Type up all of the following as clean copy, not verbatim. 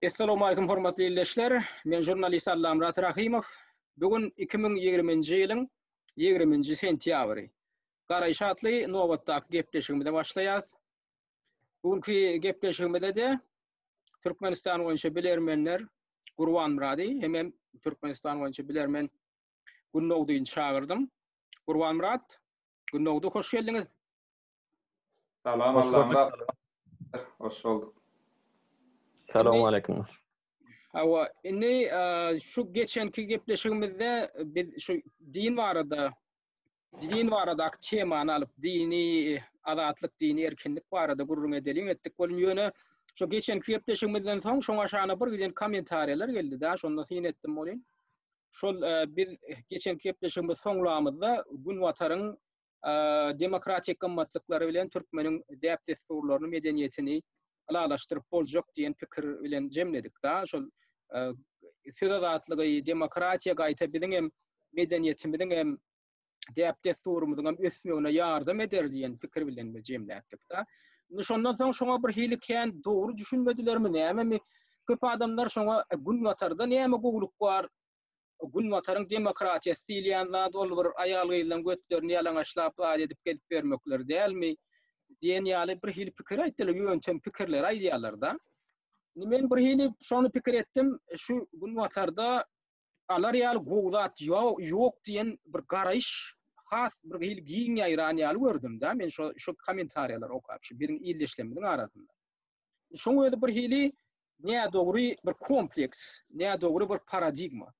Essalawmalikim hormatly ildeşler. Men žurnalist Allamyrat Rahymow. Bu gün 2020-nji ýylyň 20-nji sentýabry. Garaýyş atly nobatdaky gepleşigimize başlaýas. Bu günki gepleşigimizde-de Türkmenistan boýunça bilermenler Gurbanmyrady hemem Türkmenistan boýunça bilermen Gündogdyny çagyrdym. Gurbanmyrat, Gündogdy hoş geldiňiz. Salam Allamyrat. Hoş bolduk. Salam aleyküm. Hawa, indi şu geçenki gepleşigimizde biz şu din barada din baradaky temany alyp, dini azatlyk, dini erkinlik barada gürrüň edeliň etdik. Bolun ýöne şu geçenki gepleşigimizden soň şoňa aşagyna bir giden kommentariýalar geldi da, şonda syn etdim bolun. Şol biz geçenki gepleşigimizi soňlamyzda Günbataryň demokratik gymmatlyklary bilen türkmeniň däp-dessurlaryny, medeniýetini ylalaşdyryp boljak diýen pikir bilen jemledik da. Şol söz azatlygy, demokratiýa gaýta biziň hem medeniýetimiziň hem däp-dessurymyzyň hem ösmegine ýardam eder diýen pikir bilen biz jemläpdik da. Indi şondan soň şoňa bir hili kän dogry düşünmedilermi, nämemi? Köp adamlar şoňa Günbatarda näme gowulyk bar, Günbataryň demokratiýasy diýilýän zat ol bir aýal-gyzlaryň götlerini ýalaňaçlap zat edip gezip ýörmekleri dälmi diýen ýaly bir hili pikir aýtdylar, ýöntem pikirleri aýdýarlar-da. Indi men bir hili şony pikir etdim, şu Günbatarda alar ýaly gowy zat ýok diýen bir garaýyş has bir hili giň ýaýran ýaly gördüm-de, men şo şu kommentariýalary okap, şu biziň ildeşlerimiziň arasynda. Şoň özi bir hili nädogry bir kompleks, nädogry bir paradigma.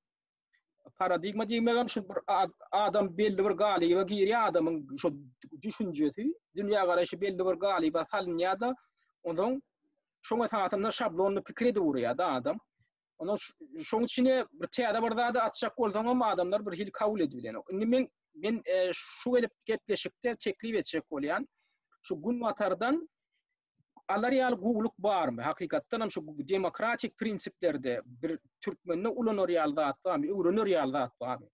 Paradigma diýmegem şu bir adam belli bir galyba girýär, adamyň şu düşünjesi, dünýä garaýşy belli bir galyba salynýar-da, onsoň şoň esasynda şablonly pikir edip urýar-da adam. Ondan şoň içine bir täze bir zady atjak bolsaňam adamlar bir hili kabul edip bilenok. Indi men men e, şu gelip gepleşikde teklip etjek bolýan şu günbatardan alar ýaly gowulyk barmy? Hakykatdan hem şu demokratik prinsiplerde bir türkmende ulanar ýaly zat barmy? Öwrener ýaly zat barmy?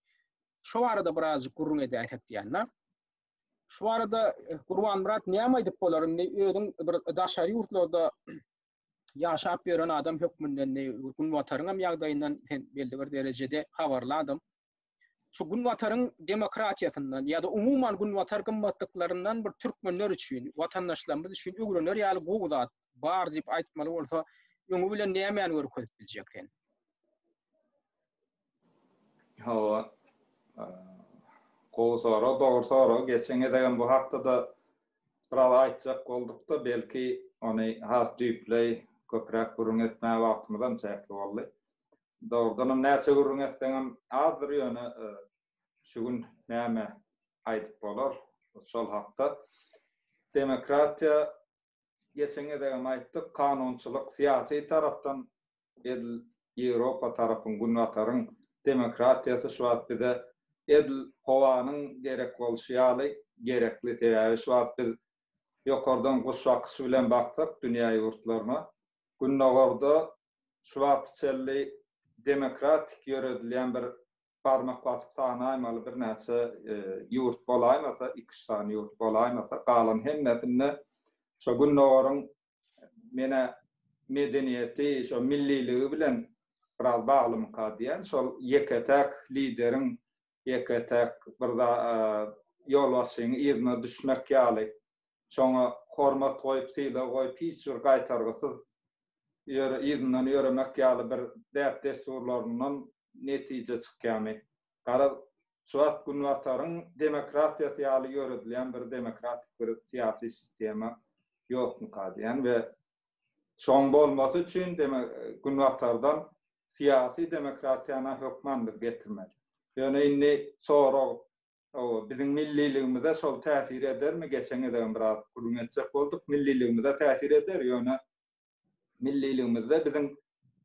Şu barada birazjyk gürrüň edäýsek diýende. Şu barada e, Gurbanmyrat näme aýdyp bolar? Indi özüň bir daşary ýurtlarda ýaşap ýören adam hökmünde indi Günbataryň hem ýagdaýyndan sen belli bir derejede habarly adam. Şu Günbataryň demokratiýasyndan ýa-da umuman Günbatar gymmatlyklaryndan bir türkmenler üçin, watandaşlarymyz üçin öwrener ýaly gowy zat bar diýip aýtmaly bolsa, öňi bilen nämäni görkezip biljek sen? Hawa. Gowy sorag, dogry sorag. Geçen gezegem bu hakda-da biraz aýtjak bolduk-da, belki ony has düýpleý, köpräk gürrüň etmäge wagtymyzam çäkli boldy. Dogrudanam näçe gürrüň etseňem azdyr, ýöne şu gün näme aýdyp bolar şol hakda. Demokratiýa geçen gezegem aýtdyk, kanunçylyk, syýasy tarapdan edil Ýewropa tarapyň, Günbataryň demokratiýasy şu wagt bize edil howanyň gerek bolşy ýaly gerekli. Sebäbi şu wagt biz ýokardan guş bakyşy bilen baksak dünýä ýurtlaryna, Gündogarda şu wagta çenli demokratik ýöredilýän bir barmak basyp sanaýmaly birnäçe ýurt bolaýmasa, iki-üç sany ýurt bolaýmasa, galan hemmesinde şo Gündogaryň menä medeniýeti, şo milliligi bilen biraz baglymyka diýýän. Şol ýeke-täk lideriň, ýeke-täk bir ýolbaşçynyň yzyna düşmek ýaly, şoňa hormat goýup, sylag goýup, hiç bir gaýtargysyz ýöre yzyndan ýöremek ýaly bir däp-dessurlaryndan netije çykýamy? Garaz, şu wagt Günbataryň demokratiýasy ýaly ýöredilýän bir demokratik bir syýasy sistema ýokmuka diýýän we şoň bolmasy üçin demek Günbatardan syýasy demokratiýany hökman biz getirmeli. Ýöne indi sorag biziň milliligimize şol täsir edermi? Geçen gezegem biraz gürrüň etjek bolduk. Milliligimize täsir eder, ýöne milliligimizde biziň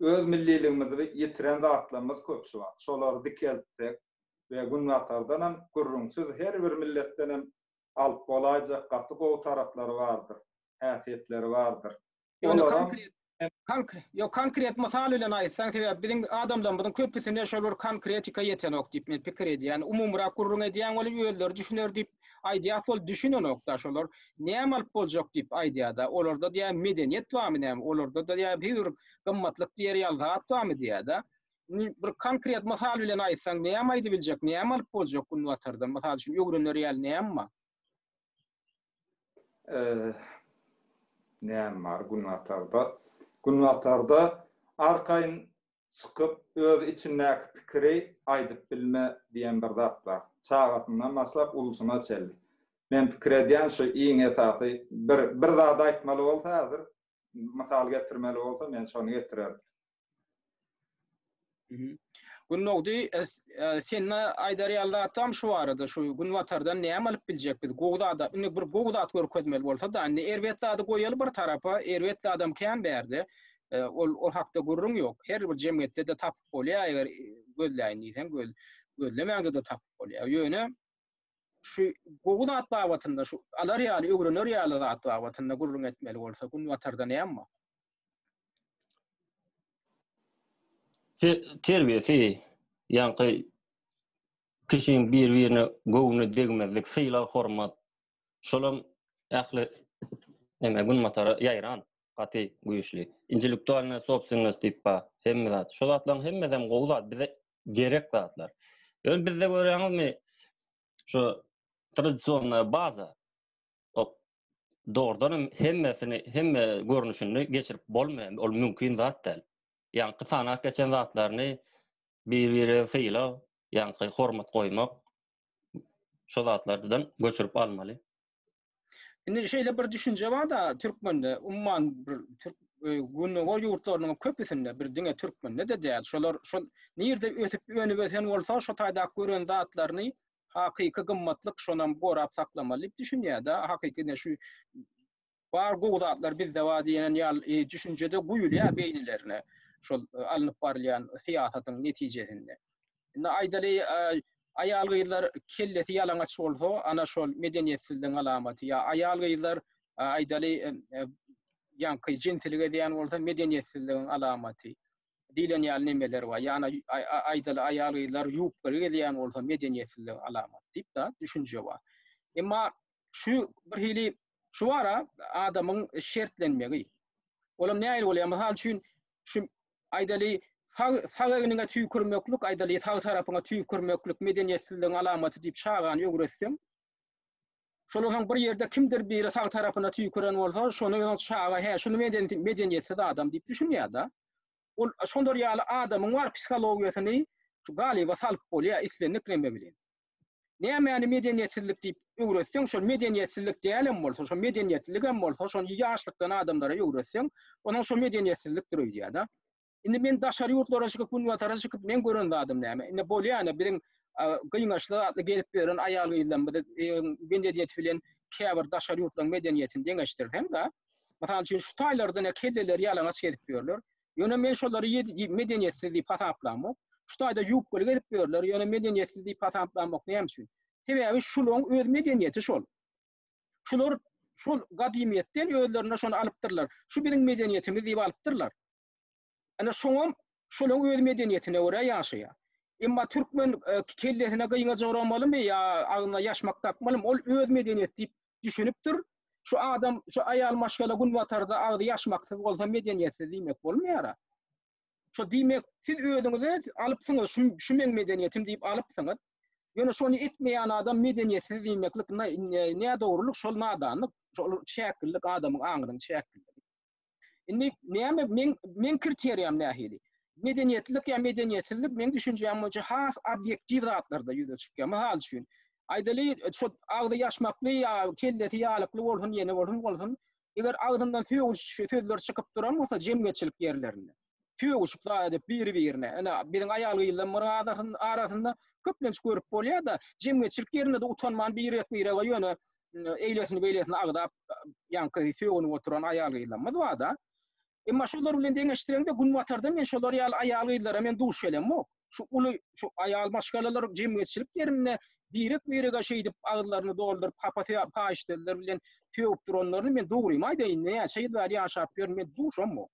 öz milliligimizi ýitiren zatlarymyz köp şu wagt. Şolary dikeltsek we Günbatardanam gürrüňsiz her bir milletdenem alyp bolaýjak gaty gowy taraplary bardyr, häsiýetleri bardyr. Ýöne konkret konkret ýok konkret mysal bilen aýtsaň sebäbi biziň adamlarymyzyň köpüsine şol bir konkretika ýetenok diýip men pikir edýän. Umumyrak gürrüň edýäň welin özleri düşüner diýip. aýdýas ol düşünenok-da şolar. Näme alyp boljak diýip aýdýar-da. Olarda diýýär medeniýet barmy näme? Olarda-da diýýär bir gymmatlyk diýer ýaly zat barmy diýýär-de. Indi bir konkret mysal bilen aýtsaň, näme aýdybiljek, näme alyp boljak Günbatardan? Mysal üçin, öwrener ýaly näme bar? Näme bar Günbatarda? Günbatarda arkaýyn çykyp, öz içindäki pikiri aýdyp bilme diýen bir zat bar. Çagasyndan başlap ulusyna çenli. Men pikir edýän şu iň esasy bir bir zady aýtmaly bolsa häzir mysal getirmeli bolsa men şony getirerdim. Gündogdy, e, e, sende aýdar ýaly zatam şu barada, şu günbatardan näme alyp biljek biz? Gowy zada, indi bir gowy zat görkezmeli bolsa-da, indi erbet zady goýaly bir tarapa, erbet zadam kän bärde. E, ol ol hakda gürrüň ýok. Her bir jemgyýetde-de tapyp bolýar, eger gözläýin diýseň, göz gözlemäňde-de tapyp bolýar. Ýöne şu gowy zat babatynda, şu alar ýaly, öwrener ýaly zat babatynda gürrüň etmeli bolsa, günbatarda näme bar? Terbiýesi, ýaňky kişiň bir-birine göwni degmezlik, sylag-hormat, şolam ähli neme günbatara ýaýran gaty güýçli. Intellektualnyýa sobstwennost diýip bar, hemme zat. Şo zatlaryň hemmesem gowy zat, bize gerek zatlar. Ýöne bizde görýäňizmi, şo tradisionnaýa baza, Dogrudan hem hemmesini, hemme görnüşini geçirip bolmaýar. Ol mümkin zat däl. Ýaňky sanap geçen zatlaryny bir-birege sylag, ýaňky hormat goýmak şo zatlardan göçürip almaly. Indi şeýle bir düşünje bar-da türkmende, umuman bir türk e, gündogar ýurtlarynyň köpüsinde bir diňe türkmende-de däl. Şolar şol nirde ösüp önüp ösen bolsa şo taýda gören zatlaryny hakyky gymmatlyk şonam gorap saklamaly diýip düşünýär-de, hakyky ine şu bar gowy zatlar bizde bar diýen ýaly e, düşünje-de guýulýar beýnilerine şol e, alnyp barylýan syýasatyň netijesinde. Indi aýdaly e, aýal-gyzlar kellesi ýalaňaç bolsa, ana şol medeniýetsizligiň alamaty ýa aýal-gyzlar aýdaly ýaňky jinsilik edýän bolsa medeniýetsizligiň alamaty. diýlen ýaly nemeler bar. Ýana aýdaly aýal-gyzlar ýubkaly gezýän bolsa medeniýetsizligiň alamaty diýip-de düşünje bar. Emma şu bir hili şu bara adamyň şertlenmegi. Olam nähili bolýar? Mysal üçin şu aýdaly sag sag egniňe tüýkürmeklik, aýdaly sag tarapyňa tüýkürmeklik medeniýetsizligiň alamaty diýip çagany öwretseň, Şondan soň bir ýerde kimdir biri sag tarapyna tüýküren bolsa, şony öň çaga, hä, şuny medeniýetsiz adam diýip düşünýär-de. Ol şondar ýaly adamyň bar psihologiýasyny şu galyba salyp bolýar islendik neme bilen. Nämäni medeniýetsizlik diýip öwretseň, şol medeniýetsizlik dälem bolsa, şol medeniýetliligem bolsa, şony ýaşlykdan adamlara öwretseň, onuň şo medeniýetsizlikdir öýdýär-de. Indi men daşary ýurtlara çykyp, günbatara çykyp, men gören zadym näme? Indi bolýar ine biziň gyňaçly zatly gezip ýören aýal-gyzlarymyzy medeniýeti bilen käbir daşary ýurtlaryň medeniýetini deňeşdirseň-de, mysal üçin şu taýlarda ine kelleleri ýalaňaç gezip ýörler. Ýöne men şolary medeniýetsiz diýip hasaplamok. Şu taýda ýubkaly gezip ýörler, ýöne medeniýetsiz diýip hasaplamok. Näme üçin? Sebäbi şularyň öz medeniýeti şol. Şular şol gadymyýetden özlerine şony alypdyrlar. Şu biziň medeniýetimiz diýip alypdyrlar. Ana şoňam şolaň öz medeniýetine görä ýaşaýar. Emma türkmen e, kellesine gyňaç oramalymy ýa agzyna ýaşmak dakmalymy ol öz medeniýet diýip düşünipdir. Şu adam, şu aýal maşgala günbatarda agzy ýaşmaksyz bolsa medeniýetsiz diýmek bolmaýar. Şo diýmek, siz özüňize alypsyňyz, şu, şu meň medeniýetim diýip alypsyňyz. Ýöne şony etmeýän adam medeniýetsiz diýmeklik nädogrulyk, şol nadanlyk, şol çäklilik adamyň aňynyň çäkliligi. Indi näme meň meň kriteriýam nähili? Medeniýetlilik ýa medeniýetsizlik meň düşünjäm boýunça has obýektiw zatlarda ýüze çykýar. Mysal üçin, aýdaly, şo agzy ýaşmakly ýa kellesi ýalykly bolsun, ýene bolsun bolsun, eger agzyndan sögünç sözler çykyp duran bolsa jemgyýetçilik ýerlerinde, sögüşip zat edip biri-birine, ine, biziň aýal-gyzlarymyzyň arasynda köplenç görüp bolýar-da, jemgyýetçilik ýerinde-de utanman birek-birege ýöne eýlesini-beýlesini agzap, ýaňky sögünip oturan aýal-gyzlarymyz bar-da. Emma şolar bilen deňeşdireňde günbatarda men şolar ýaly aýal-gyzlara men duş gelemok. Şu uly şu aýal maşgalalar jemgyýetçilik ýerinde birek-birege şeýdip agyzlaryny dolduryp hapa paýyş sözler bilen sögüp duranlaryny men dogrymy aýdaýyn näçe ýyl bäri ýaşap ýörün men duşamok.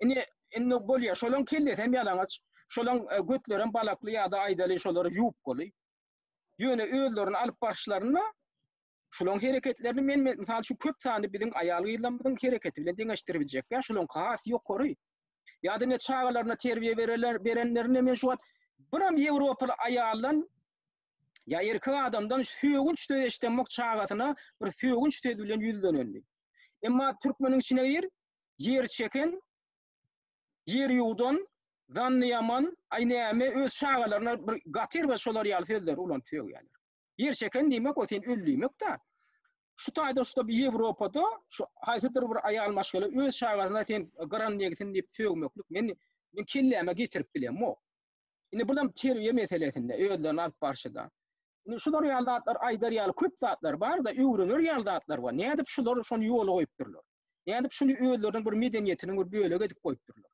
Indi indi bolýar şolaň kellesem ýalaňaç, şolaň e, götlerem balakly ýa-da aýdaly şolary ýuwupgaly. Ýöne özlerini alyp baryşlarynda şulaň hereketlerini men mysal üçin köp sanly biziň aýal-gyzlarymyzyň hereketi bilen deňeşdirip biljek ýa şulaňky has ýokary. Ýa-da ne çagalaryna terbiýe bereler berenlerinde men şu wagt biram ýewropaly aýaldan ýa erkek adamdan sögünç söz eşidemok çagasyna bir sögünç söz bilen ýüzlenenini. Emma türkmeniň içine gir, ýer çeken, ýer ýuwdan, zanny ýaman, aý näme öz çagalaryna bir gaty erbet şolar ýaly sözleri ulanyp sögýärler. Ýer çeken diýmek o sen öl diýmek-dä. Şu taýda şuda bir Ýewropada şu haýsydyr bir aýal maşgala öz çagasyna sen gyran degsin diýip sögmeklik men men kelläme getirip bilemok. Indi bulam terbiýe meselesinde özlerini alyp barşyda. Indi şular ýaly zatlar aýdar ýaly köp zatlar bar-da, öwrener ýaly zatlar bar. Nädip şular şony ýola goýupdyrlar? Nädip şuny özleriniň bir medeniýetiniň bir bölegi edip goýupdyrlar?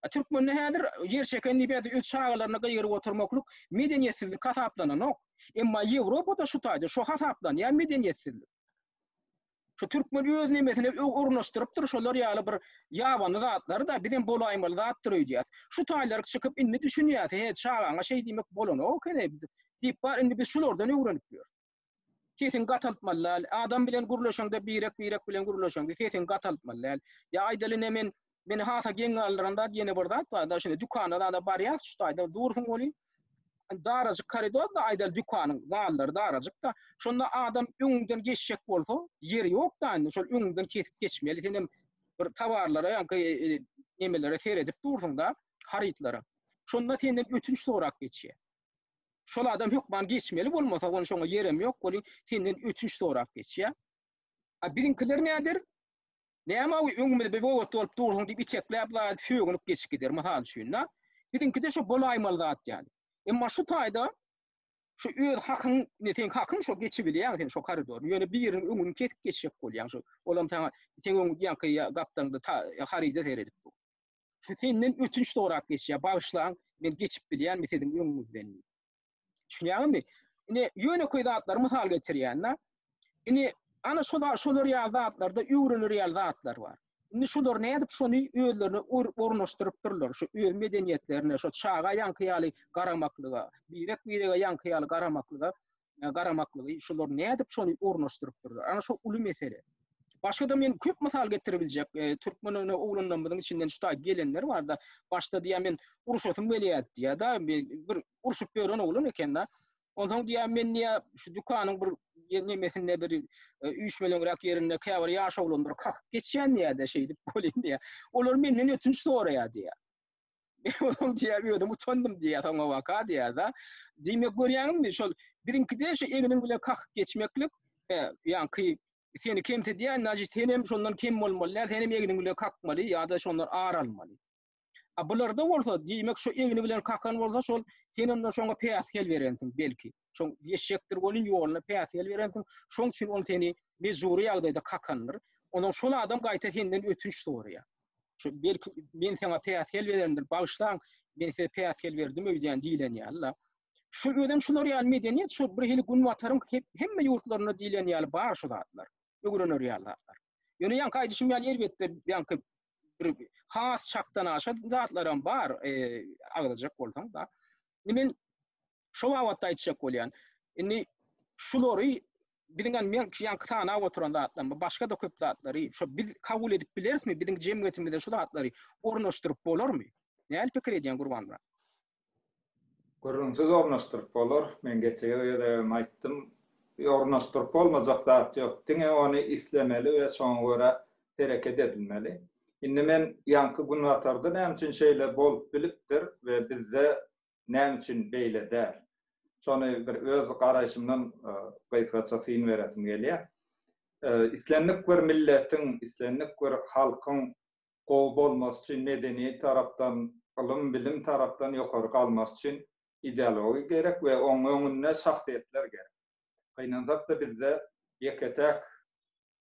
A türkmende häzir ýer çeken diýip ýa-da öz çagalaryna gygyryp oturmaklyk medeniýetsizlik hasaplananok. Emma Ýewropada şu taýda şo hasaplanýar medeniýetsizlik. Şu türkmen öz nemesine ornaşdyrypdyr şolar ýaly bir ýabany zatlary-da bizem bolaýmaly zatdyr öýdýäs. Şu taýlaryk çykyp indi düşünýäs, he çagaňa şeý diýmek bolanok eken-eý diýip bar indi biz şulardan öwrenip ýörüs. Sesiňi gataltmaly däl. Adam bilen gürleşeňde birek-birek bilen gürleşeňde sesiňi gataltmaly däl. Ýa aýdaly ine men meni hasa geň galdyran zat ýene bir zat bar-da şeýle dükana zada barýas şu taýda dursuň welin darajyk koridor-da aýdaly dükanyň zallary darajyk-da. Şonda adam öňüňden geçjek bolsa ýeri ýok-da indi şol öňüňden kesip geçmeli. Senem bir towarlara ýaňky e, e, nemelere seredip dursuň-da harytlara. Şonda senden ötünç sorap geçýär. Şol adam hökman geçmeli bolmasa, onuň şoňa ýerem ýok welin, senden ötünç sorap geçýär. A biziňkiler näder? Näme o öňümizde bir böwet bolup dursuň diýip içekläp zat sögünip geçip gider mysal üçin-de. Biziňkide şo bolaýmaly zat ýaly. Emma şu taýda şu öz hakyň, ne seň hakyň şo geçibilýäň sen şo koridory. Ýöne biriniň öňüni kesip geçjek bolýaň şo. Olam saňa seň öň ýaňky gapdaňda haryda seredip dur. Şu senden ötünç sorap geçýär, bagyşlaň, men geçip bilýänmi siziň öňüňizden diýip. Düşünýäňizmi? Ine, ýönekeý zatlary mysal getirýän-de. Ine, ana şo şolar ýaly zatlarda öwrener ýaly zatlar bar. Indi şular nädip şony özlerine ornaşdyrypdyrlar, şu öz medeniýetlerine, şo çaga ýaňky ýaly garamaklyga, birek-birege ýaňky ýaly garamaklyga garamaklygy şular nädip şony ornaşdyrypdyrlar? Ana şu uly mesele. Başga-da men köp mysal getirip biljek, e, türkmen oglanlarymyzyň içinden şu taý gelenler bar-da, başda diýýär men urşasym gelýär diýýär-da, bir urşup ýören oglan eken-de. Onsoň diýýär men diýýär şu dükanyň bir nemesinde bir e, üýşmeleňräk ýerinde käbir ýaş oglanlar kakyp geçýän diýýär-de, şeýdip bolýan diýýär. Olar menden ötünç soraýar diýýär. Men onuň diýýär, özüm utandym diýýär, soňa waka diýýär-de. Diýmek görýäňizmi, şol biziňkide şu egniň bilen kakyp geçmeklik, e, ýaňky seni kemsidýär, naji senem şondan kem bolmaly däl, senem egniň bilen kakmaly ýa-da şondan ar almaly. A bularda bolsa, diýmek şu egni bilen kakan bolsa, şol sen onda şoňa päsgel berensiň belki. Şoň geçjekdir welin ýoluna päsgel berensiň, şoň üçin ol seni mejbury ýagdaýda kakandyr. Ondan şol adam gaýta senden ötünç soraýar. Şu belki men saňa päsgel berendir, bagyşlaň, men size päsgel berdim öýdýän diýlen ýaly-la. Şu özem şular ýaly medeniýet şu bir hili günbataryň hemme ýurtlarynda diýlen ýaly bar şu zatlar. Öwrener ýaly zatlar. Ýöne ýaňky aýdyşym ýaly elbetde ýaňky bir has çakdan aşa zatlaram bar, e, agzajak bolsaň da. Indi men Şo babatda aýtjak bolýan. Indi şulary biziň hem men ýaňky sanap oturan zatlarym, başga-da köp zatlary şo biz kabul edip bilerismi? Biziň jemgyýetimizde şu zatlary ornaşdyryp bolarmy? Nähili pikir edýäň Gurbanmyrat? Gürrüňsiz ornaşdyryp bolar. Men geçen gezegem aýtdym. Ornaşdyryp bolmajak zat ýok. Diňe ony islemeli we şoňa görä hereket edilmeli. Indi men ýaňky Günbatarda näme üçin şeýle bolup bilipdir we bizde Näme üçin beýle däl? Şony bir öz garaýşymdan gysgaça syn beresim gelýär. Islendik bir milletiň, islendik bir halkyň gowy bolmasy üçin medeni tarapdan, ylym, bilim tarapdan ýokary galmasy üçin ideologiýa gerek we oň öňünde şahsyýetler gerek. Gynansak-da bizde ýeke-täk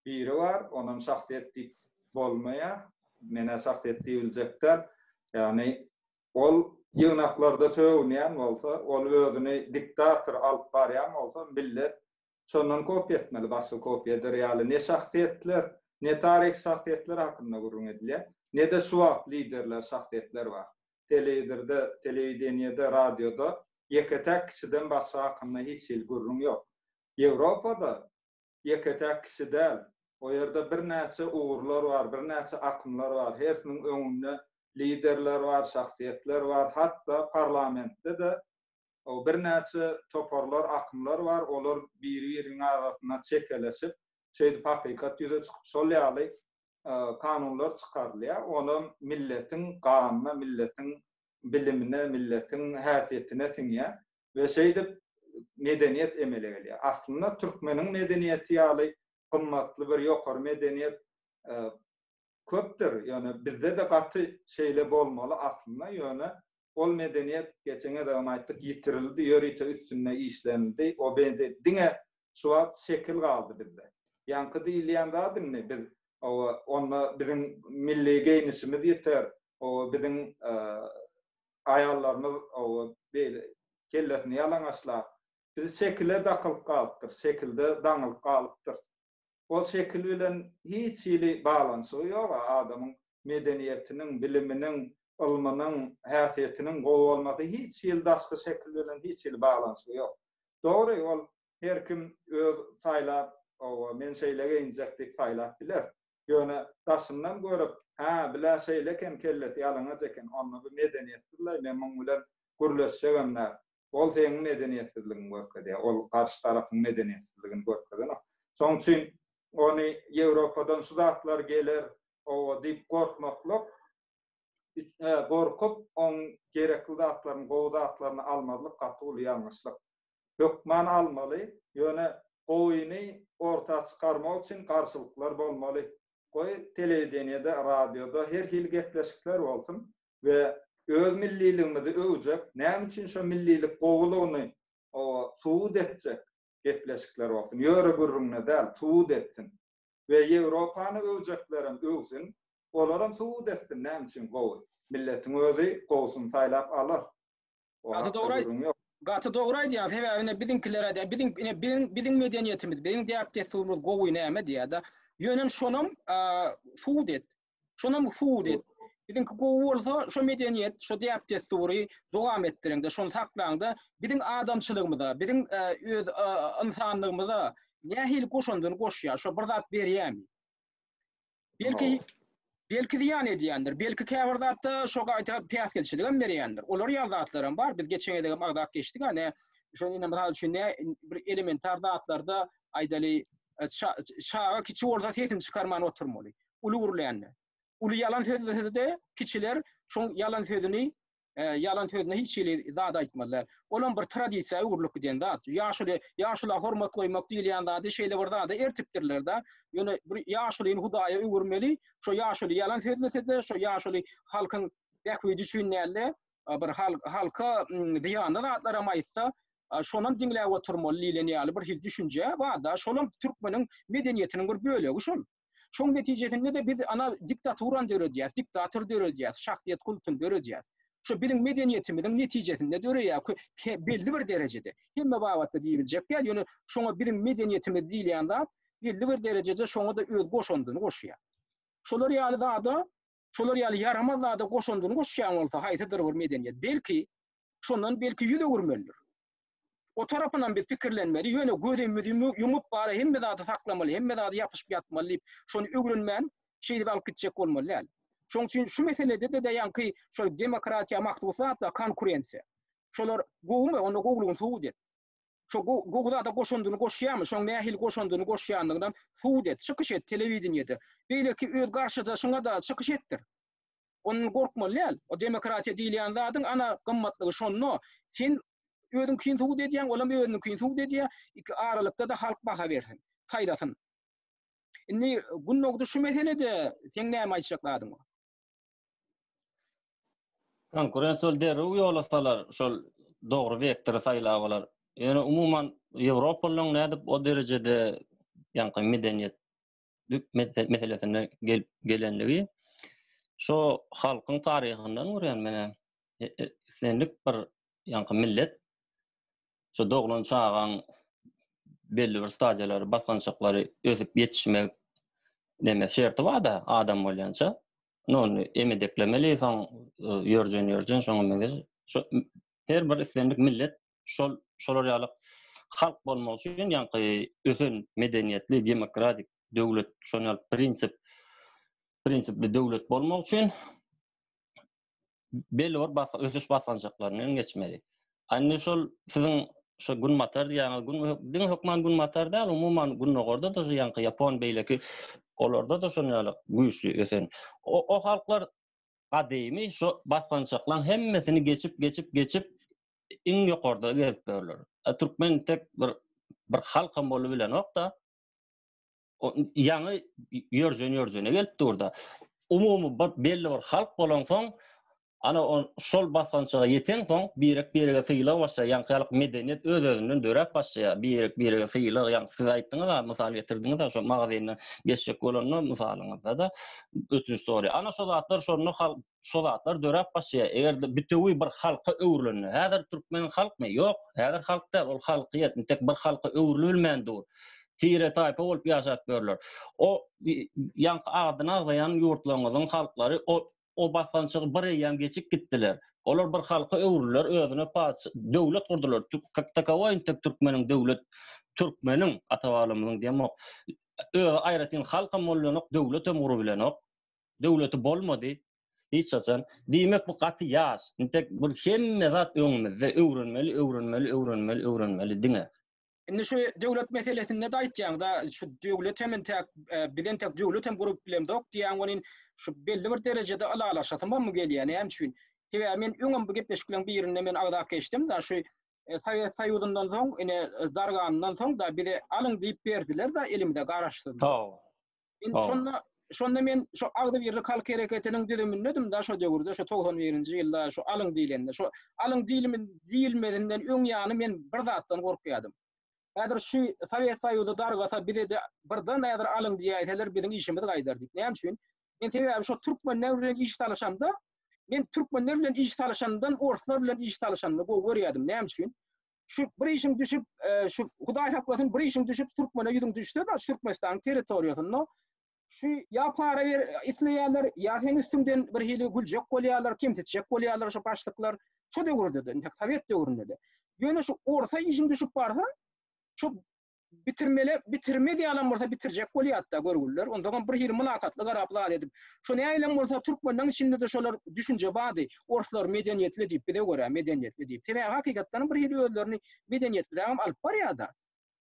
biri bar, onam şahsyýet diýip bolmaýar. Men-ä şahsyýet diýibiljek däl. Ýagny Ol ýygnaklarda sögünýän bolsa, ol özüni diktator alyp barýan bolsa, millet şondan kopiýa etmeli, başga kopiýa eder ýaly ne şahsyýetler, ne taryhy şahsyýetler hakynda gürrüň edilýär, ne-de şu wagt liderler, şahsyýetler bar. Telewizorda, telewideniýede, radioda. Ýeke-täk kişiden başga hakynda hiç hili gürrüň ýok. Ýewropada ýeke-täk kişi däl, o ýerde birnäçe ugurlar bar, birnäçe akymlar bar, hersiniň öňünde liderler bar, şahsyýetler bar, hatda parlamentde-de birnäçe toparlar, akymlar bar, olar biri-biriniň arasynda çekeleşip, şeýdip hakykat ýüze çykyp, şol ýaly kanunlar çykarylýar. Olam milletiň ganyna, milletiň bilimine, milletiň häsiýetine siňýär we şeýdip medeniýet emele gelýär. Aslynda türkmeniň medeniýeti ýaly gymmatly bir ýokary medeniýet köpdür. Ýöne bizde-de gaty şeýle bolmaly aslynda, ýöne ol medeniýet geçen gezegem aýtdyk ýitirildi, ýörite üstünde işlenildi. O diňe şu wagt şekil galdy bizde. Ýaňky diýilýän zat indi biz onda biziň milli geýnişimiz ýiter, biziň aýallarymyz beýle kellesini ýalaňaçlap, biz şekile dakylyp galypdyr, şekilde daňylyp galypdyrys. Ol şekil bilen hiç hili baglanyşygy ýok adamyň medeniýetiniň, biliminiň, ylmynyň, häsiýetiniň gowy bolmasy hiç hili daşky şekil bilen hiç hili baglanyşygy ýok. Dogry, ol her kim öz saýlap, owa, men şeýle geýinjek diýip saýlap biler. Ýöne daşyndan görüp, hä, bilä şeýle eken, kellesi ýalaňaç eken, onda bu medeniýetsizleý, men muň bilen gürleşjegem däl. Ol seň medeniýetsizligiňi görkezýär, ol garşy tarapyň medeniýetsizligini görkezenok. Şonuň üçin ony Ýewropadan şu zatlar geler, owa diýip gorkmaklyk, gorkup, oň gerekli zatlaryny, gowy zatlaryny almazlyk gaty uly ýalňyşlyk. Hökman almaly, ýöne gowyny orta çykarmak üçin garşylyklar bolmaly. Goý, telewideniýede, radioda her hili gepleşikler bolsun we öz milliligimizi öwjek, näme üçin şo millilik gowulygyny subut etjek gepleşikler bolsun. Ýöre gürrüňine däl, subut etsin. We Ýewropany öwjeklerem öwsün, olaram subut etsin näme üçin gowy. Milletiň özi gowusyny saýlap alar. Gaty dogry Gaty dogry aýdýaň, sebäbi ine biziňkiler aýdýar, biziň ine biziň biziň medeniýetimiz, biziň däp-dessurymyz gowy näme diýýär-de. Ýöne şonam subut et. Şonam subut et. Biziňki gowy bolsa, şo medeniýet, şo däp-dessury dowam etdiriňde, şony saklaňda, biziň adamçylygymyza, biziň öz ynsanlygymyza nähili goşandyny goşýar, şo bir zat berýärmi? Belki belki zyýan edýändir. Belki käbir zatda şo gaýta päsgelçilik hem berýändir. Olar ýaly zatlar hem bar. Biz geçen gezek hem agzap geçdik ha, ne şo ine mysal üçin ne bir elementar zatlarda aýdaly e, çaga kiçi bolsa sesini çykarman oturmaly. Uly gürlände. Uly ýalan sözlese-de kiçiler şoň ýalan sözüni ýalan sözüne hiç hili zat aýtmaly däl. Olam bir tradisiýa öwrülip giden zat. Ýaşuly, ýaşula hormat goýmak diýilýän zady şeýle bir zada ertipdirler-de. Ýöne bir ýaşulyny Hudaýa öwürmeli, şo ýaşuly ýalan sözlese-de, şo ýaşuly halkyň bähbidi üçin däl-de, bir halka zyýanly zatlaram aýtsa, şonam diňläp oturmaly diýlen ýaly bir hili düşünje bar-da. Şolam türkmeniň medeniýetiniň bir bölegi şol. Şoň netijesinde-de biz ana diktaturany döredýäs, diktator döredýäs, şahsyýet kultuny döredýäs. Şo biziň medeniýetimiziň netijesinde döreýär, belli bir derejede. Hemme babatda diýibiljek däl, ýöne şoňa biziň medeniýetimiz diýilýän zat belli bir derejede şoňa-da öz goşandyny goşýar. Şolar ýaly zada, şolar ýaly ýaramaz zada goşandyny goşýan bolsa haýsydyr bir medeniýet, belki, şondan belki ýüz öwürmelidir. O tarapynam biz pikirlenmeli, ýöne gözümizi ýumup bara hemme zady saklamaly, hemme zady ýapyşyp ýatmaly diýip, şony öwrenmän, şeýdip alyp gitjek bolmaly däl. Şonuň üçin şu meselede-de ýaňky şol demokratiýa mahsus zat-da konkurensiýa. Şolar gowumy, onda gowulygyny subut et. Şo gowy zada goşandyny goşýarmy, şoň nähili goşandyny goşýandygynam subut et, çykyş et telewideniýede. Beýleki öz garşydaşyňa-da çykyş etdir. Ondan gorkmaly däl. O demokratiýa diýilýän zadyň ana gymmatlygy şonda. Sen özüňkini subut edýäň, olam özüniňkini subut edýär. Iki aralykda-da halk baha bersin, saýlasyn. Indi Gündogdy şu meselede seň näme aýtjak zadyň bar? Konkurensiýa ol derrew ýola salar, şol dogry wektory saýlap alar. Ýöne umuman ýewropalylaryň nädip o derejede ýaňky medeniýet meselesine gelip gelenligi şo halkyň taryhyndan görýän menä. E, e, islendik bir ýaňky millet şo doglan çagaň belli bir stadiýalary, basgançaklary ösüp ýetişmek neme şerti bar-da adam bolýança. Ony emedeklemeli, soň e, ýörjen ýörjen şoňa meňzeş. Şo her bir islendik millet. Şol şolar ýaly halk bolmak üçin ýaňky ösen medeniýetli demokratik döwlet şon ýaly prinsip prinsipli döwlet bolmak üçin belli bir bas ösüş basgançaklaryndan geçmeli. Indi şol siziň şu günbatar diýýäňiz, gün diňe hökman günbatar däl, umuman gündogarda-da şu ýaňky ýapon beýleki olarda-da şon ýaly güýçli ösen. O, o halklar gadymy şu basgançaklaryň hemmesini geçip, geçip, geçip iň ýokarda gezip ýörler. Türkmen tek bir bir halkam bolubilenok-da. Ýaňy ýörjen-ýörjene gelip dur-da. Umumy bir belli bir halk bolansoň, ana şol basgançaga ýeteňsoň, birek-birege sylag başlaýar. Ýaňky ýalyk medeniýet öz-özünden döräp başlaýar. Birek-birege sylag, ýaňky siz aýtdyňyz-a, mysal getirdiňiz-a, şo magazinden geçjek bolanda mysalyňyzda-da ötünç soraýar. Ana şo zatlar şonda halk şo zatlar döräp başlaýar. Eger-de bitewi bir halka öwrülende, häzir türkmen halkmy? Ýok, häzir halk däl, ol halkyýet, entek bir halka öwrülibilmän dur. Tire-taýpa bolup ýaşap ýörler. O ýaňky adyny agzaýan ýurtlaryňyzyň halklary o o basgançagy bir eýýäm geçip gitdiler. Olar bir halka öwrüldiler, özüne patyşa, döwlet gurdular. Kak takowoý entek türkmeniň döwlet, türkmeniň, ata-babalarymyzyň diýemok, özi aýratyn halkam bolubilenok, döwletem gurubilenok. Döwleti bolmady hiç haçan. Diýmek bu gaty ýaş. Intek bir hemme zat öňümizde öwrenmeli, öwrenmeli, öwrenmeli, öwrenmeli diňe. Indi şu döwlet meselesinde-de aýtýaň-da, şu döwlet hem entek e, biz entek döwlet hem gurup bilemzok diýýäň welin, şu belli bir derejede ylalaşasym gelýär. Näme üçin? Sebäbi men öňem bu gepleşikleriň birinde men agzap geçdim-de, şu e, Sowet Soýuzyndan soň, ine darganyndan soň-da bize alyň diýip berdiler-de elimize garaşsyzlyk. Indi şonda şonda men şu agzybirlik halk hereketiniň düzümindedim da şo döwürde şu 91-nji ýylda şu alyň diýlende şu alyň diýilmezinden öň ýany men bir zatdan gorkýardym. Häzir şu Sowet Soýuzy dargasa bize-de birden häzir alyň diýäýseler biziň işimiz gaýdar diýip. Näme üçin? Men sebäbi şo türkmenler bilen iş salyşamda men türkmenler bilen iş salyşandan orslar bilen iş salyşanymy gowy görýärdim. Näme üçin? Şu bir işiň düşüp, e, şu Hudaý saklasyn bir işiň düşüp türkmene ýüzüň düşse-de Türkmenistanyň territoriýasynda şu ýa para ber isleýärler, ýa seň üstüňden bir hili güljek bolýarlar, kemsitjek bolýarlar şu başlyklar. Şu döwürde-de, indi sowet döwründe-de. Ýöne şu orsa işiň düşüp barsa, şu bitirmeli, bitirmez ýalam bolsa bitirjek bolýar-da görgüliler. Onsoňam bir hili mylakatly garap zat edip. Şo nähilem bolsa türkmenleň içinde-de şolar düşünje bardy. Orslar medeniýetli diýip, bize görä medeniýetli diýip. Sebäbi hakykatdanam bir hili özlerini medeniýetlirägem alyp barýar-da.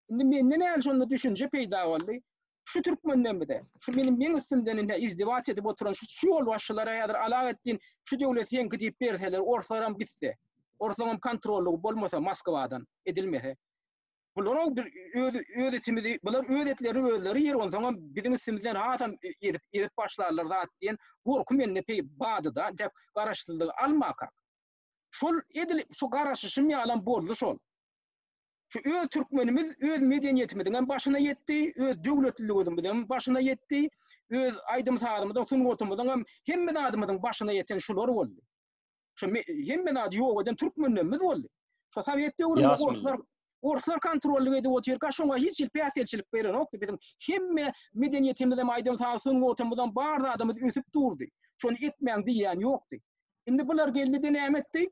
Indi mende nähili şonda düşünje peýda boldy. Şu türkmenden bize, şu meniň meň üstümden indi izdiwaç edip oturan şu şu ýolbaşçylara häzir Alaeddin şu döwlet seňki diýip berseler, orslaram gitse, orslaňam kontrollygy bolmasa Moskwadan edilmese, Bular bir öz öz etimizi, bular öz etlerini özleri ýer, onsoňam biziň üstümizden hasam edip edip başlarlar zat diýen gorky mende peý bady-da, entek garaşsyzlygy almakak. Şol edil şu garaşyşym ýalam boldy şol. Şu öz türkmenimiz öz medeniýetimiziň hem başyna ýetdi, öz döwletliligimiziň hem başyna ýetdi, öz aýdym-sazymyzyň, sungatymyzyň hem hemme zadymyzyň başyna ýeten şular boldy. Şu hemme zady ýok eden türkmenlerimiz boldy. Şu sowet döwründe orslar orslar kontrollyk edip otyrka şoňa hiç hili päsgelçilik berenokdy. Biziň hemme medeniýetimizem, aýdym-saz sungatymyzam bar zadymyz ösüp durdy. Şony etmäň diýýän ýokdy. Indi bular geldi-de näme etdi?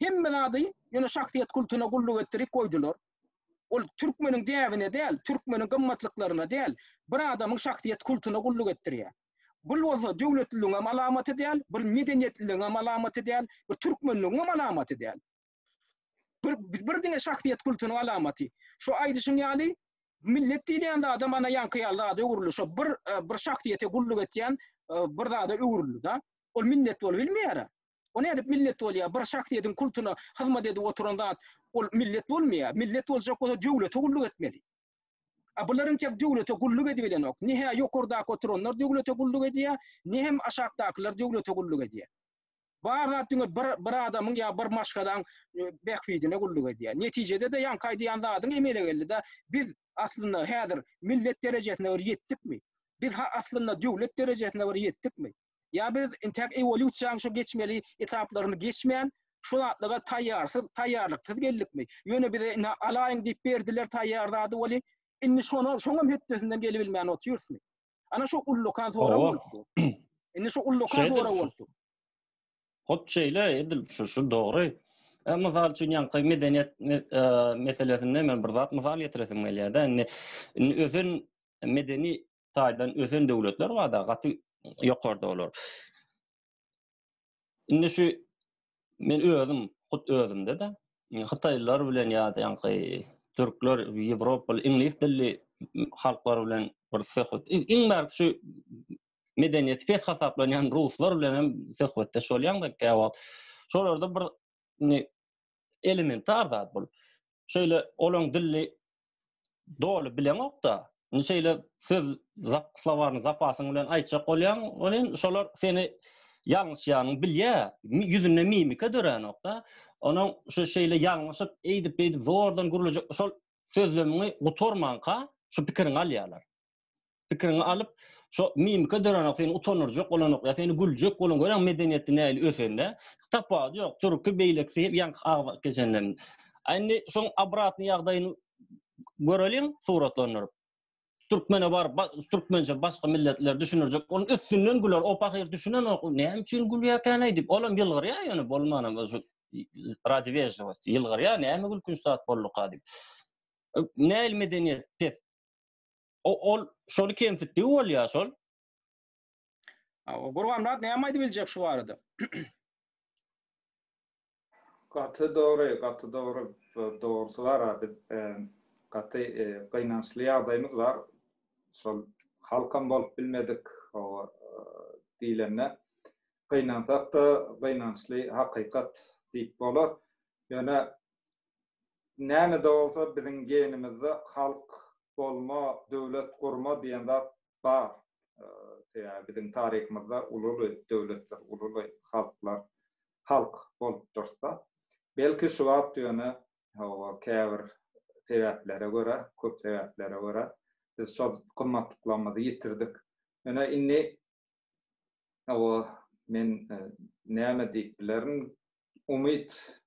Hemme zady ýöne şahsyýet kultuna gulluk etdirip goýdular. Ol türkmeniň däbine däl, türkmeniň gymmatlyklaryna däl, bir adamyň şahsyýet kultuna gulluk etdirýär. Bul bolsa döwletliligiň hem alamaty däl, bir medeniýetliligiň hem alamaty däl, bir türkmenligiň hem alamaty däl. Bir, bir diňe şahsyýet kultunyň alamaty. Şu aýdyşyň ýaly, millet diýilýän zadam ana ýaňky ýaly zada öwrüldi. Şo bir, e, bir şahsyýete gulluk etýän e, bir zada öwrüldi da. Ol millet bolup bilmeýär. O nädip millet bolýar? Bir şahsyýetiň kultuna hyzmat edip oturan zat ol millet bolmaýar. Millet boljak bolsa döwlete gulluk etmeli. A bularyň tek döwlete gulluk edibilenok. Ne-hä ýokardaky oturanlar döwlete gulluk edýär, ne hem aşakdakylar döwlete gulluk edýär. Bar zat diňe bir bir adamyň ýa bir maşgalaň e, bähbidine gulluk edýär. Netijede-de ýaňky aýdýan zadyň emele geldi-de, biz aslynda häzir millet derejesine bir ýetdikmi? Biz ha aslynda döwlet derejesine bir ýetdikmi? Ýa biz entäk ewolýusiýanyň şu geçmeli etaplaryny geçmän, şu zatlyga taýýarsyz, taýýarlyksyz geldikmi? Ýöne bize indi alaýyň diýip berdiler taýýar zady weli, indi şona, şoňam hötdesinden gelibilmän otyrysmy? Ana şu ullakan sorag bolup dur. Indi şu ullakan sorag bolup dur. Hut şeýle, edil şu, şu dogry. Mysal üçin ýaňky medeniýet meselesinde men bir zat mysal getiresim gelýär-de. Indi indi ösen medeni taýdan ösen döwletler bar-da, gaty ýokarda olar. Indi şu men özüm, hut özümde-de hytaýlylar bilen ýa-da ýaňky türkler, ýewropaly, iňlis dilli halklar bilen bir söhbet, iň bärki şu medeniýeti pes hasaplanýan ruslar bilen hem söhbetdeş bolýaň-da käwagt. Şolarda bir indi elementar zat bul. Şeýle olaň dilli doly bileňok-da. Indi şeýle söz slowarny zapasyň bilen aýtjak bolýaň, welin şolar seni ýalňyşýanyňy bilýär. Ýüzünde mimika döränok-da. Onuň şu şeýle ýalňyşyp, eýdip-beýdip zordan gürlejek şol sözlemiňi gutarmanka şu pikiriňi alýarlar. Pikiriňi alyp, şo mimika dörenok, seni utandyrjak bolanok, ýa seni güljek bolan, görýäň medeniýeti nähili ösende. Tapawudy ýok, türki beýlekisi hep ýaňky agzap geçenden. A indi şoň obratny ýagdaýyny göreliň suratlandyryp. Türkmene baryp, türkmençe başga milletler düşündirjek, onuň üstünden güler, o pahyr düşünenok, näme üçin gülýärkäneý diýip, olam ýylgyrýar ýöne bolmanam şu radi wežliwosti ýylgyrýar, näme gülkünç zat bolduka diýip. Nähili medeniýet pes. O ol şony kemsitdigi bolýar şol. Gurbanmyrat näme aýdyp biljek şu barada? Gaty dogry, gaty dogry. Dogrusy bar biz gaty gynançly ýagdaýymyz bar. Şol halkam bolup bilmedik diýlende gynansak-da gynançly hakykat diýip bolar. Ýöne Näme-de bolsa biziň genimizde halk bolma, döwlet gurma diýen zat bar. Sebäbi biziň taryhymyzda uly-uly döwletler, uly-uly halklar halk bolupdyrys-da. Belki şu wagt ýöne hawa käbir sebäplere görä, köp sebäplere görä biz şol gymmatlyklarymyzy ýitirdik. Ýöne indi hawa men näme diýip bilerin, umyt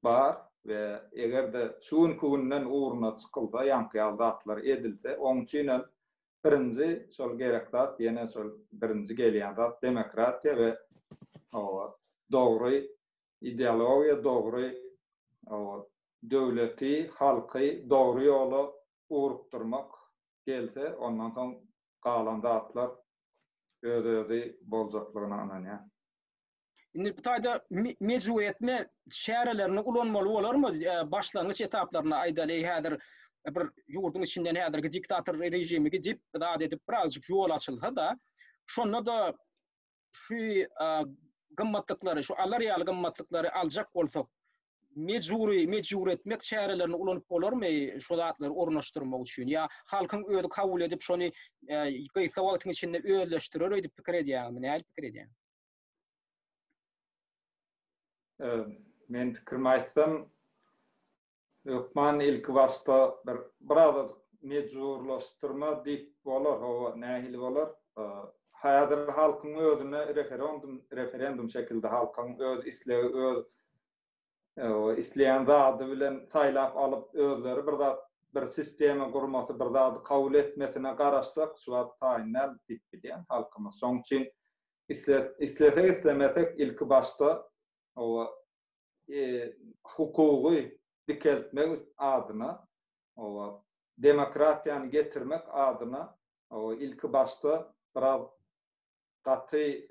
bar we eger-de şu günki günden ugruna çykylsa, ýaňky ýaly zatlar edilse, oň üçin hem birinji şol gerek zat, ýene şol birinji gelýän zat demokratiýa we hawa, dogry ideologiýa, dogry hawa, döwleti, halky dogry ýola ugrukdyrmak gelse, ondan soň galan zatlar öz-özi boljaklygyna ynanýan. Indi bu taýda mejbur etme çärelerini ulanmaly bolarmy? Başlangyç etaplarynda aýdaly, häzir bir ýurduň içinden häzirki diktator režimi gidip, zat edip birazjyk ýol açylsa-da, şonda-da şu gymmatlyklary, şu alar ýaly gymmatlyklary aljak bolsak, mejbury, mejbur etmek çärelerini ulanyp bolarmy şu zatlary ornaşdyrmak üçin? Ýa halkyň özi kabul edip şony gysga wagtyň içinde özleşdirer öýdüp pikir edýäňmi? Nähili pikir edýäň? Men pikirimi aýtsam, hökman ilki başda bir birazajyk mejburlaşdyrma diýip bolar, hawa, nähili bolar? Häzir halkyň özüne referendum, referendum şekilde halkyň öz islegi, öz isleýän zady bilen saýlap alyp özleri bir zat bir sistema gurmasy bir zady kabul etmesine garaşsak şu wagt taýyn däl diýip bilýän halkymyz. Şoň üçin islesek islemesek ilki başda owa hukugy dikeltmek adyna owa demokratiýany getirmek adyna owa ilki başda biraz gaty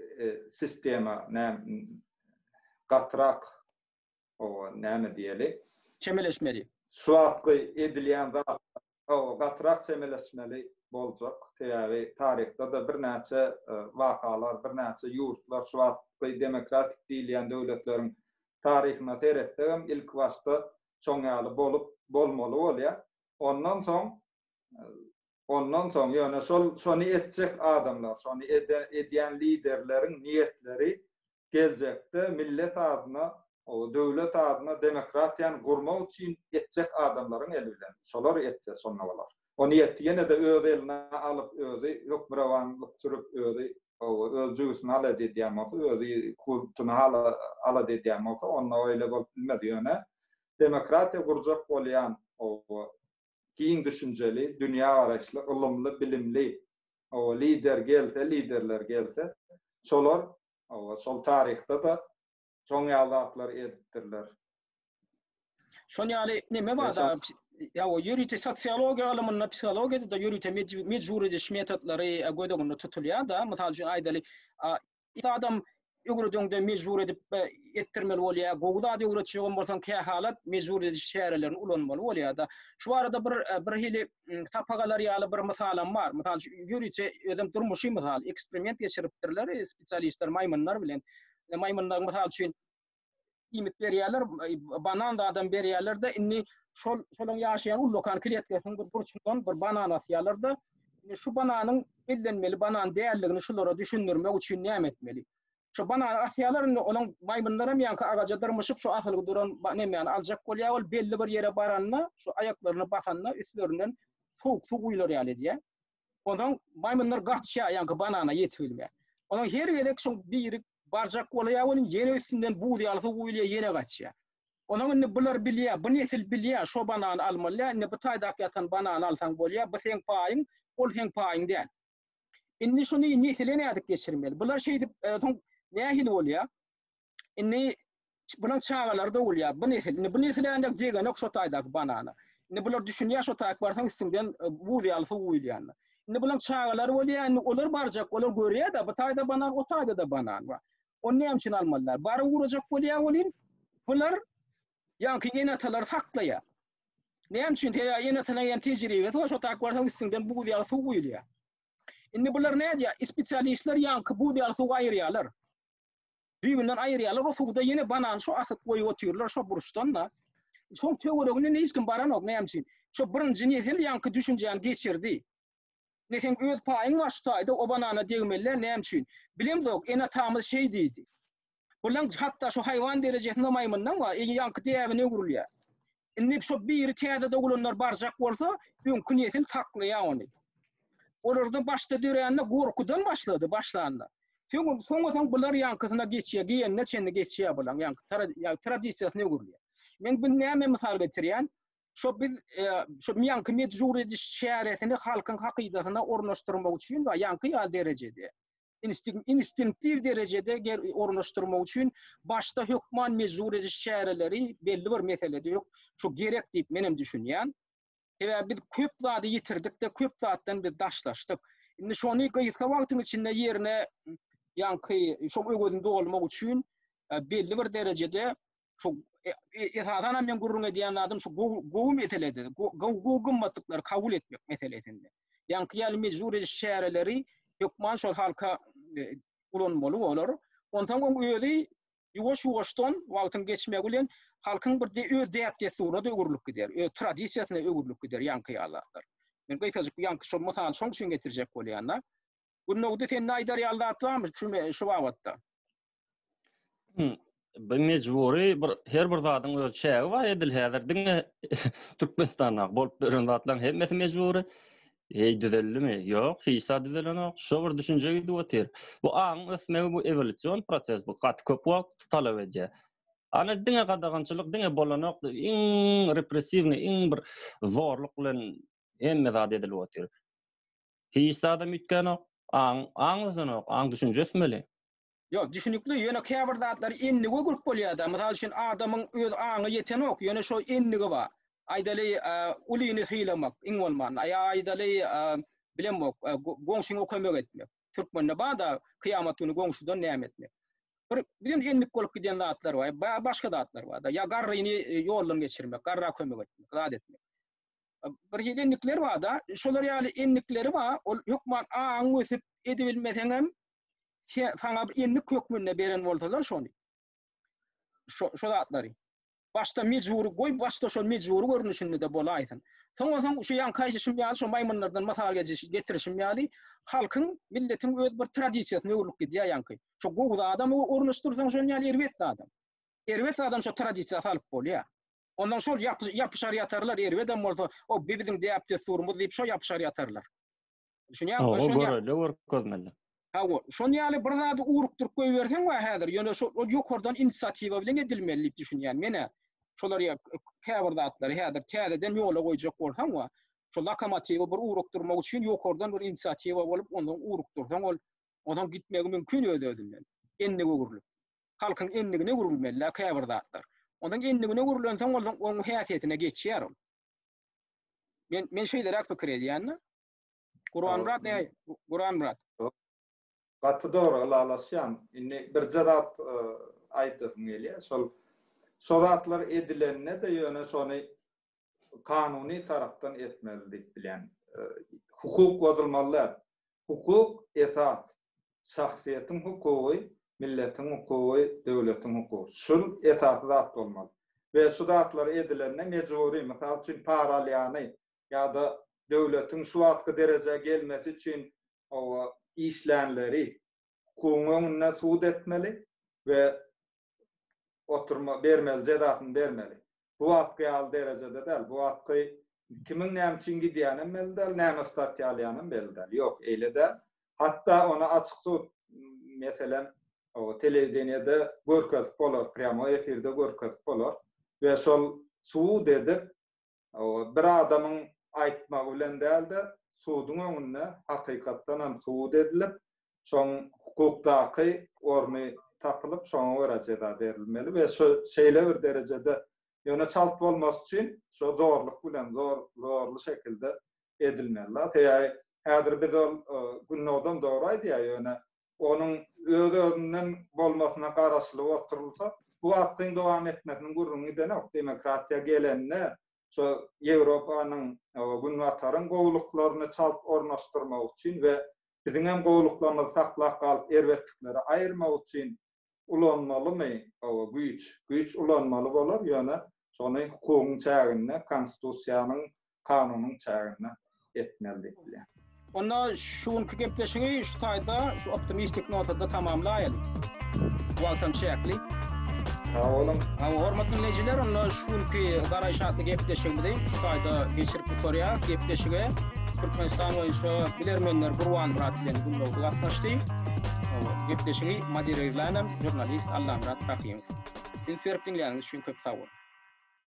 sistema näme gatyrak owa näme diýeli çemeleşmeli. Şu wagtky edilýän zat owa gatyrak çemeleşmeli boljak. Sebäbi taryhda-da birnäçe wakalar, birnäçe ýurtlar şu wagtky demokratik diýilýän döwletleriň taryhyna seretsegem ilki başda şoň ýaly bolup bolmaly bolýar. Ondan soň Ondan soň ýöne şol şony etjek adamlar, şony edýän liderleriň niýetleri geljekde millet adyna, döwlet adyna demokratiýany gurmak üçin etjek adamlaryň eli bilen. Şolar etse şonda bolar. O niýeti ýene-de öz eline alyp, özi hökmürowanlyk sürüp, özi öz jübüsini alada edýän bolsa, özi kultuny alada edýän bolsa, onda öýle bolup bilmez. Ýöne demokratiýa gurjak bolýan giň düşünjeli, dünýägaraýyşly, ylymly, bilimli hawa, lider gelse, liderler gelse, şolar hawa, şol taryhda-da şoň ýaly zatlary edipdirler. Şon ýaly neme bar da, ýa o ýörite sosiologiýa ylymynda, psihologiýada da ýörite mejbur ediş metodlary e, göz öňünde tutulýar da. Mysal üçin aýdaly, adam öwredeňde mejbur edip e, etdirmeli bolýar. Gowy zat öwretjegem bolsaň kähalat mejbur ediş çärelerini ulanmaly bolýar da. Şu barada bir e, bir hili sapak alar ýaly bir mysalam bar. Mysal üçin ýörite özem durmuşy mysal, eksperiment geçiripdirler spesialistler maýmynlar bilen. Maýmynlar mysal üçin iýmit berýärler, banan zadam berýärler-de, indi şol şolaň ýaşaýan ullakan kletkasynyň bir burçundan bir banan asýarlar-da, indi şu bananyň ellenmeli banan däldigini şulara düşündirmek üçin näme etmeli? Şu banany asýarlar, indi olaň maýmynlaram ýaňky agaja dyrmyşyp şu asylgy duran nemäni aljak bolýar, ol belli bir ýere baranda, şu aýaklaryny basanda üstlerinden sowuk suw guýlar ýaly edýär. Onsoň maýmynlar gaçýar, ýaňky banana ýetip bilmän. Onsoň her gezek şoň biri barjak bolýar welin, ýene üstünden buz ýaly suw guýulýar, ýene gaçýar. Onsoň indi bular bilýär, bu nesil bilýär, şo banany almaly däl, indi bu taýdaky ýatan banany alsaň bolýar, bu seň paýyň, ol seň paýyň däl. Indi şuny nesile nädip geçirmeli? Bular şeýdip, soň nähili bolýar? Indi bunuň çagalary dogulýar. Bu nesil. Indi bu nesile indi degenok şo taýdaky banana. Indi bular düşünýär şo taýak barsaň üstüňden e, buz ýaly suw guýulýanyna. Indi bunuň çagalary bolýar, indi olar barjak, olar görýär-de, bu taýda banan, o taýda-da banan bar. Ony näme üçin almalylar? Baryp ugrajak bolýar welin, bular ýaňky ene-atalary saklaýar. Näme üçin? Sebäbi ene-atalaryň hem tejribesi bar, şo taýak barsaň üstüňden buz ýaly suw guýulýar. Indi bular nädýär? Spesialistler ýaňky buz ýaly suwy aýyrýarlar. Düýbünden aýyrýarlar, o suwda ýene banany şo asyp goýup otyrlar şo burçdan-da. Şoň töweregine hiç kim baranok, näme üçin? Şo birinji nesil ýaňky düşünjäni geçirdi. Ne seň öz paýyň bar şu taýda, o banana degmeli däl, näme üçin? Bilemzok, ene-atamyz şeý diýdi. Bulaň hatda şo haýwan derejesinde maýmyndan bar, ýaňky däbine öwrülýär. Indi şo biri täze dogulanlar barjak bolsa, öňki nesil saklaýar ony. Olarda başda dörände gorkudan başlady, başlanda. Soň soňa soň bular ýaňkysyna geçýär, geýenine çenli geçýär bulaň ýaňky tradisiýasyna öwrülýär. Men bu näme mysal getirýän? Şo biz e, şo ýaňky mejbur ediş çäresini halkyň hakydasyna ornaşdyrmak üçin we ýaňky ýaly derejede instinktiw derejede ornaşdyrmak üçin başda hökman mejbur ediş çäreleri belli bir meselede ýok. Şu gerek diýip menem düşünýän. Sebäbi biz köp zady ýitirdik-de, köp zatdan biz daşlaşdyk. Indi şony gysga wagtyň içinde ýerine ýaňky şoň öwezini dolmak üçin e, belli bir derejede şu e, e, esasan hem men gürrüň edýän zadym şu gowy meselede, gowy gymmatlyklary kabul etmek meselesinde. Ýaňky ýaly mejbur ediş çäreleri hökman şol halka ulanmaly bolar. Onsoň oň özi Ýuwaş-ýuwaşdan, wagtyň geçmegi bilen halkyň bir öz däp-dessuryna-da öwrülip gider, öz tradisiýasyna öwrülip gider ýaňky ýaly zatlar. Men gysgajyk ýaňky şol mysaly şoň üçin getirjek bolýan-da. Gündogdy sende aýdar ýaly zat barmy şu şu babatda? Bu mejbury bir her bir zadyň öz çägi bar edil häzir diňe Türkmenistanda bolup beren zatlaryň hemmesi mejbury. Heý düzeldimi? Ýok, hiç zat düzelenok. Şo bir düşünje gidip otyr. Bu aňyň ösmegi bu ewolýusion proses, bu gaty köp wagt talap edýär. Ana diňe gadagançylyk diňe bolanok, iň repressiwnyý, iň bir zorluk bilen hemme zat edilip otyr. Hiç zadam üýtgänok. Aň, aň ösenok, aň düşünje ösmeli. Ýok, düşünikli, ýöne käbir zatlary endige gurup bolýar-da. Mysal üçin, adamyň öz aňy ýetenok, ýöne şo endigi bar. Aýdaly, ulyny sylamak, iň bolmanda, ýa aýdaly, bilemok, goňşyňa kömek etmek. Türkmende bar-da, kyýamat güni goňşudan näme etmek. Bir bilen endik bolup giden zatlar bar, başga zatlar bar-da. Ýa garryny ýoldan geçirmek, garra kömek etmek, zat etmek. Bir hili endikler bar-da, şolar ýaly endikleri bar, ol hökman aňyň ösüp edibilmeseňem, saňa bir endik hökmünde beren bolsalar şony. Şo şo zatlary. Başda mejbury goý, başda şol mejbury görnüşinde-de bolaýsyn. Soňa soň şu ýaňky aýdyşym ýaly, şo maýmynlardan mysal getirişim ýaly, halkyň, milletiň öz bir tradisiýasyna öwrülip gidýär ýaňky. Şo gowy zadam ornaşdyrsaň şon ýaly erbet zadam. Erbet zadam şo tradisiýa salyp bolýar. Ondan şol ýapyşar ýatarlar, erbedem bolsa, o bi biziň däp-dessurymyz diýip şo ýapyşar ýatarlar. Düşünýäňmi? Hawa, görelde görkezmeli. Hawa, şon ýaly bir zady urukdyryp goýberseň we häzir, ýöne şo ol ýokardan inisiatiwa bilen edilmeli diýip düşünýän. Men-ä şolar ýa käbir zatlary häzir täzeden ýola goýjak bolsaň we şo lokomotiwi bir urukdyrmak üçin ýokardan bir inisiatiwa bolup, ondan urukdyrsaň ol ondan gitmegi mümkin öz-özünden. Endige öwrülip. Halkyň endigine öwrülmeli-dä käbir zatlar. Ondan endigine öwrülensoň bolsa oň häsiýetine geçýär ol. Men men şeýleräk pikir edýän-de. Gurbanmyrat ne? Gurbanmyrat. Gaty dogry ylalaşýan. Indi birje zat aýdasym gelýär. Şol şo zatlar edilende-de ýöne şony kanuny tarapdan etmeli diýip bilýän. Hukuk bozulmaly däl. Hukuk esas. Şahsyýetiň hukugy, milletiň hukugy, döwletiň hukugy. Şul esasy zat bolmaly. We şu zatlar edilende mejbury, mysal üçin para alýany ýa-da döwletiň şu wagtky derejä gelmesi üçin hawa işlänleri hukugyň öňünde sud etmeli we oturma bermeli jezasyny bermeli. Bu wagtky ýaly derejede däl. Bu wagtky kimiň näme üçin gidýänem belli däl, näme statýa alýanam belli däl. Ýok, eýle däl. Hatda ony açyk sud meselem telewideniýede görkezip bolar, prýamoý efirde görkezip bolar we şol sud edip Bir adamyň aýtmagy bilen däl-de, suduň öňünde hakykatdan hem subut edilip, şoň hukukdaky orny tapylyp, şoňa görä jeza berilmeli we şo şeýle bir derejede, ýöne çalt bolmasy üçin şo zorluk bilen, zor zorly şekilde edilmeli. Sebäbi häzir biz ol Gündogdam dogry aýdýar, ýöne onuň öz-özünden bolmasyna garaşylyp oturylsa, bu wagtyň dowam etmesiniň gürrüňi gidenok. Demokratiýa gelende, şo Ýewropanyň, Günbataryň gowulyklaryny çalt ornaşdyrmak üçin we biziňem gowulyklarymyzy saklap galyp, erbetlikleri aýyrmak üçin ulanmalymy, hawa, güýç? Güýç ulanmaly bolar, ýöne şony hukugyň çäginde, konstitusiýanyň, kanunyň çäginde etmeli diýip bilýän. Onda şu günki gepleşigi şu taýda, şu optimistik notada tamamlaýaly. Wagtam çäkli. Sag boluň. Hawa, hormatly diňleýjiler, onda şu günki Garaýyş atly gepleşigimizi şu taýda geçirip gutarýarys. Gepleşige Türkmenistan boýunça bilermenler Gurbanmyrat bilen Gündogdy gatnaşdy. Gepleşigi moderirlänem žurnalist Allamyrat Rahymow. Üns berip diňläniňiz üçin köp sag boluň.